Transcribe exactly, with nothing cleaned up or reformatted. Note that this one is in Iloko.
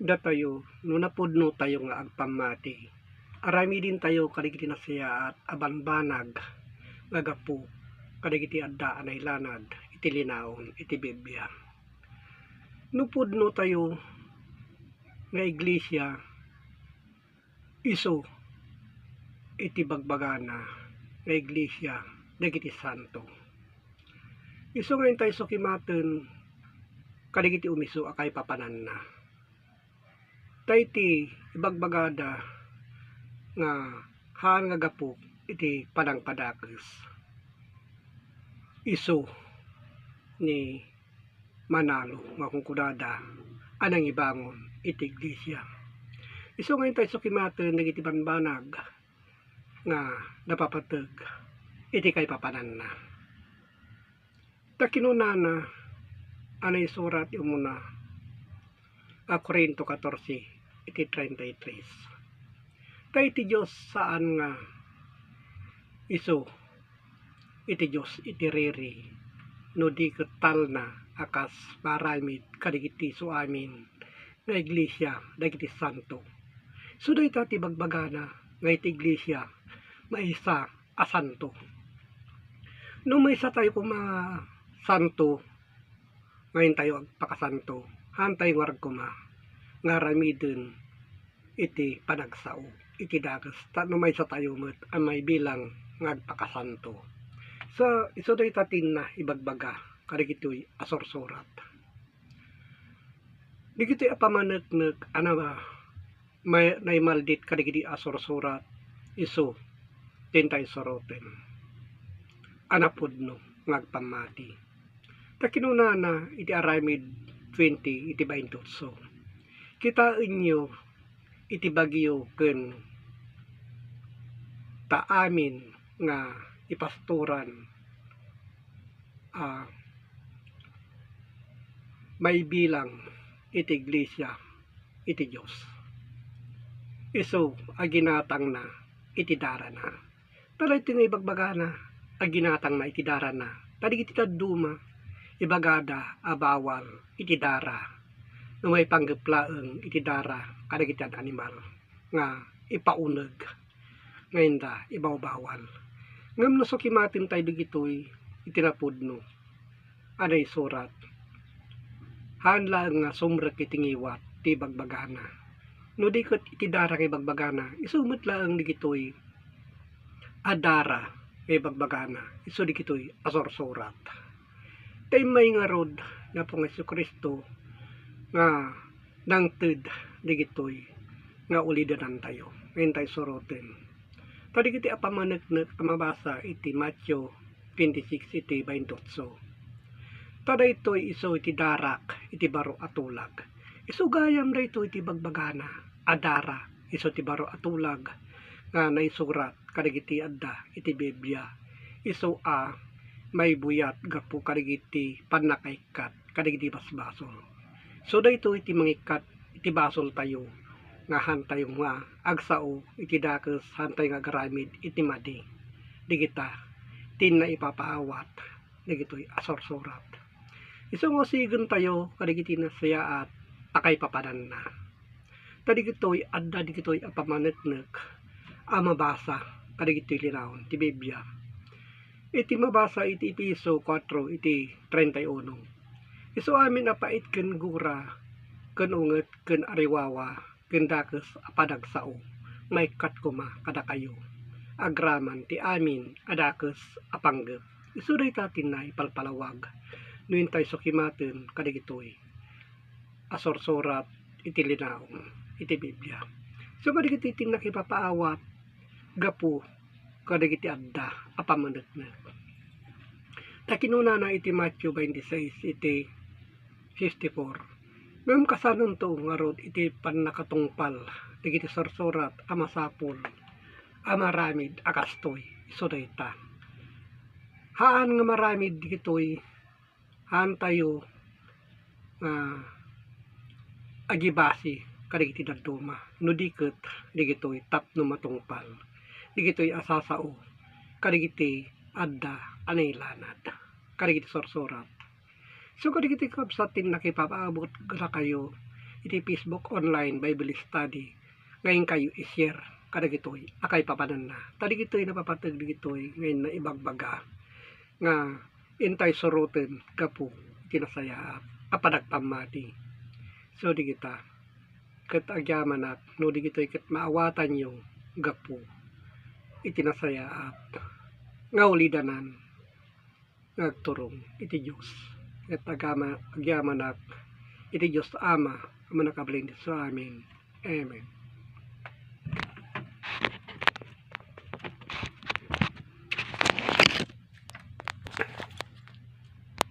Datayo, no napudnotayo nga agpammati, aramidentayo kadagiti nasayaat a bambanag nga gapu kadagiti adda a nailanad iti linaon iti Biblia. No pudnotayo nga iglesia, isu iti bagbagana nga iglesia dagiti santo. Isu nga intay sukimaten kadagiti umisu a kaipapananna. Ta iti ibagbagada nga haan nga gapu iti panangpadakes, isu ni Manalo nga kunkunada a nangibangon iti iglesia. Isu nga intay sukimaten dagiti bambanag nga napapateg iti kaipapananna. Ta kinunana a naisurat iti umuna a Corinto catorce iti treinta y tres, ta iti Dios saan nga isu iti Dios iti riri, no di ket talna a kas maaramid kadagiti isuamin nga iglesia dagiti santo. Isu dayta ti bagbagana nga iti iglesia maysa a santo. No maysatayo koma a santo, nga intayo agpakasanto, haantayo ngarud koma nga aramiden iti panagsao iti dakes, ta no maysatayo met a maibilang nga agpakasanto. So, isu dayta ti inna ibagbaga kadagitoy a sursurat. Dagitoy a pamaneknek a na-, may-, naimaldit kadagidi a sursurat, isu ti intay suroten a napudno nga agpammati. Ta kinunana iti Aramid twenty iti baintiotso, "Kitaenyo iti bagyo ken ta amin nga ipastoran a maibilang iti iglesia iti Dios. Isu a ginatangna iti darana." Ta daytoy nga ibagbagana a ginatangna iti darana, ta dagiti dadduma ibagada a bawal iti dara no maipanggep laeng iti dara kadagiti animal nga ipauneg nga inda ibawbawal. Ngem no sukimaten tayo dagitoy iti napudno a naisurat, haan laeng nga sumrek iti ngiwat ti ibagbagana. No di ket iti dara nga ibagbagana, isu met laeng dagitoy a dara nga ibagbagana, isu dagitoy a sursurat. Ta immay ngarud ni Apo nga Jesu-Cristo nga nangted dagitoy nga ulidanantayo, nga intay suroten. Ta dagiti a pamaneknek a mabasa iti Mateo twenty-six iti baintiotso, ta daytoy isu iti darak iti baro a tulag. Isu gayam daytoy iti bagbagana a dara isu ti baro a tulag nga naisurat kadagiti adda iti Biblia, isu a maibuyat gapu kadagiti pannakaikkat kadagiti basbasol. So, daytoy ti mangikkat iti basoltayo nga haantayo nga agsao iti dakes, haantayo nga agaramid iti madi. Dagita ti inna ipapaawat dagitoy a sursurat. Isu nga usigentayo kadagiti nasayaat a kaipapananna. Ta dagitoy, adda dagitoy a pamaneknek a mabasa kadagitoy linaon ti Biblia. Iti mabasa iti Efeso kuatro iti treinta y uno, "Isu amin a pait ken gura, ken unget ken ariwawa, ken dakes a panagsao, maikkat koma kadakayo, agraman ti amin a dakes a panggep." Isu dayta ti naipalpalawag no intay sukimaten kadagitoy a sursurat iti linaon iti Biblia. So, kadagiti ti nakipapaawat gapu kadagiti adda a pamaneknek. Ta kinunana iti Mateo twenty-six iti fifty-four, "Ngem kasanonto ngarud iti pannakatungpal dagiti sursurat a masapul a maramid a kastoy?" Isu dayta. Haan nga maramid dagitoy, haantayo nga agibasi kadagiti dadduma, no di ket dagitoy tapno matungpal dagitoy a sasao kadagiti adda a nailanad kadagiti sursurat. So, kadagiti kabsat ti nakipapaabut kadakayo, iti Facebook online Bible study nga inkayo i-share kadagitoy a kaipapananna. Ta dagitoy napapateg dagitoy nga inna ibagbaga nga intay suroten gapu iti nasayaat a panagpammati. So, dagita ket agyamanak no dagitoy ket maawatanyo gapu iti nasayaat nga ulidanan nga agturong iti Dios. Ket agama-, agyamanak iti Dios Ama a mannakabalin ditoy amin. Amen.